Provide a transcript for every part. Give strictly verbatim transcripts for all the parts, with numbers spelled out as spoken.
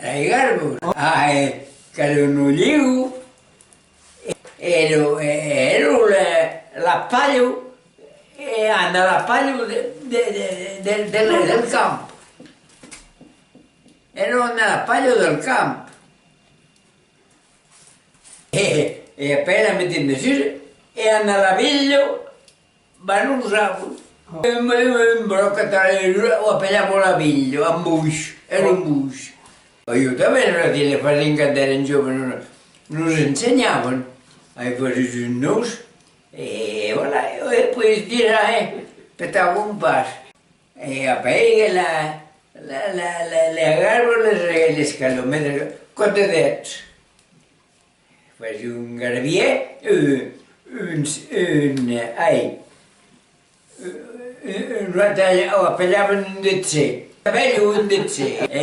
Ai garbos, ai, qu'èra un oliu, e èra, e èra la, la palha, e anava la palha de, de, de, de, de, del camp. Èra anava la palha del camp. E, e apèra la metem dessús, e anava la velha, Van un sabu. Un, un, un bròc atal, o apelavan la velha, un boish, èra un boish. E jo tanben, la tele, fasent quand èrem jòves, nos, nos ensenhavan a i fasiás un nus, e voilà, e, e pues, dirà, eh, petava un pas. E apèi la, la, la, la, la garba, les, les calometres, còp de dets. Fasiá un garbièr, un, un, un, ai, un, un, o apelavan un detsè. Apèi un detsè, e,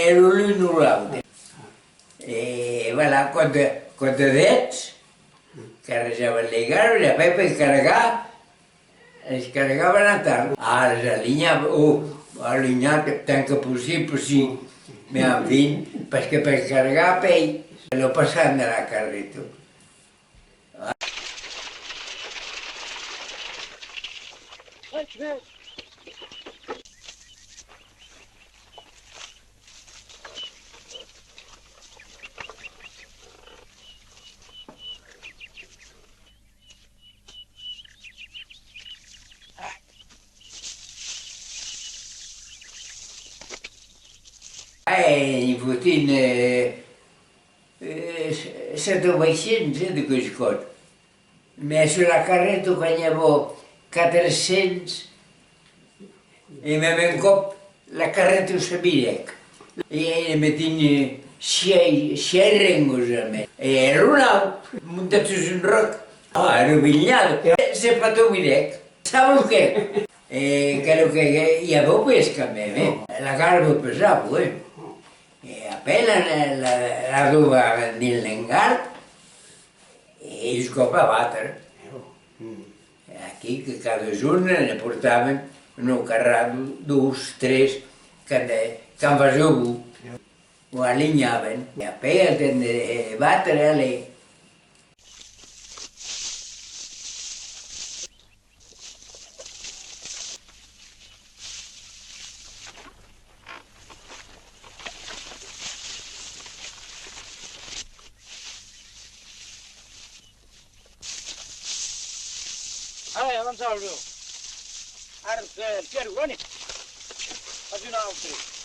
èra l'un o l'autre. E voilà, còp de, còp de dets, carrejavan les garbes, e apèi per cargar, Es cargavan atal. Ah, les alinhavan, oh, alinhar tant que possible, si. Mais enfin, parce que per cargar apèi, lo passant de la carreta. Eh, i fotien, eh, eh, sèt o uèit cents, eh, de queuscòp. Mès sus la carreta, quand i aviá quatre cents, e mème un còp, la carreta se virèc. E, e metien, eh, sièis, sièis rengas al mens. E èra naut, montat sus un ròc. Ah, èra bilhada. E se patovirèc, s'abloquèc. E qu'èra que i aviá pes quand mème, eh. La garba pesava, eh. E apèi la, la, la, la dobavan dins l'engard, e jusc'òp a batre. E aquí que cada jorn ne portavan una carrada, dos, tres, quand, eh, quand fasiá bon. O alinhavan. E apèi al temps de batre, allez. Allez, avança, Bruno. Ara, eh, Pierre, Roni. Fas un autre.